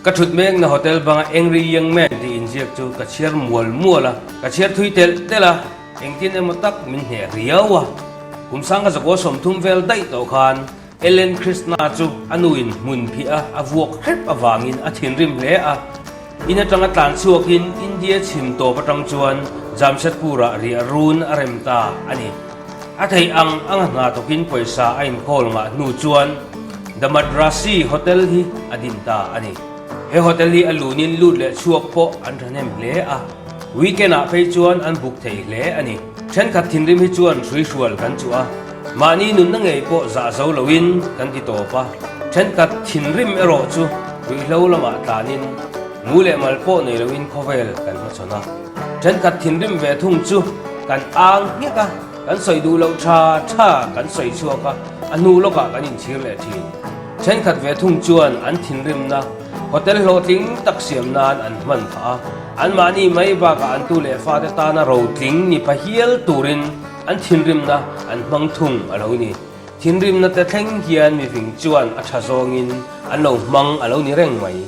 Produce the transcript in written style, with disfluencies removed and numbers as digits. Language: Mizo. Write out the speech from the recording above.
Ka thut mekna hotel banga Angry Young Man tih inziak chu ka chhiar mual mual a, ka chhiar thui telh telh a, engtin emaw tak min hneh riau a. Kum sangka zakua 30 vel daih tawh khan Ellen Krishna chu a nuin hmun phiah a a vuak hrep avangin a thinrim hle a. In atanga tlan chhuakin India chhim tawp atang chuan Jamshedpur-ah riah run a rem ta a ni. A theih ang anga hna tawkin pawisa a inkhawl ngah hnu chuan The Madrasi Hotel hi a din ta a ni. He hotel hi a lunin lut leh chhuak pawh an thahnem hle a, weekend-ah phei chuan an buk thei hle a ni. Thenkhat thinrim hi chuan hruihrual kan chuh a, mahni nunna ngei pawh zah zo loin kan ti tawp a. Thenkhat thinrim erawh chu ruihhlo lamah tlanin mu leh mal pawh nei loin khawvel kan hmachhawn a. Thenkhat thinrim ve thung chu kan ang nghek a, kan sawi duh loh tha tha kan sawi chhuak a, a hnu lawkah kan inchhir leh thin. Thenkhat ve thung chuan an thinrimna hotel hlawhtling tak siam nan an hman phah a, anmahni mai bakah an tu leh fate tana rotling ni pha hial turin an thinrimna an hmang thung a lo ni. Thinrimna te thleng hian mifing chuan a tha zawngin an lo hmang a lo ni reng mai.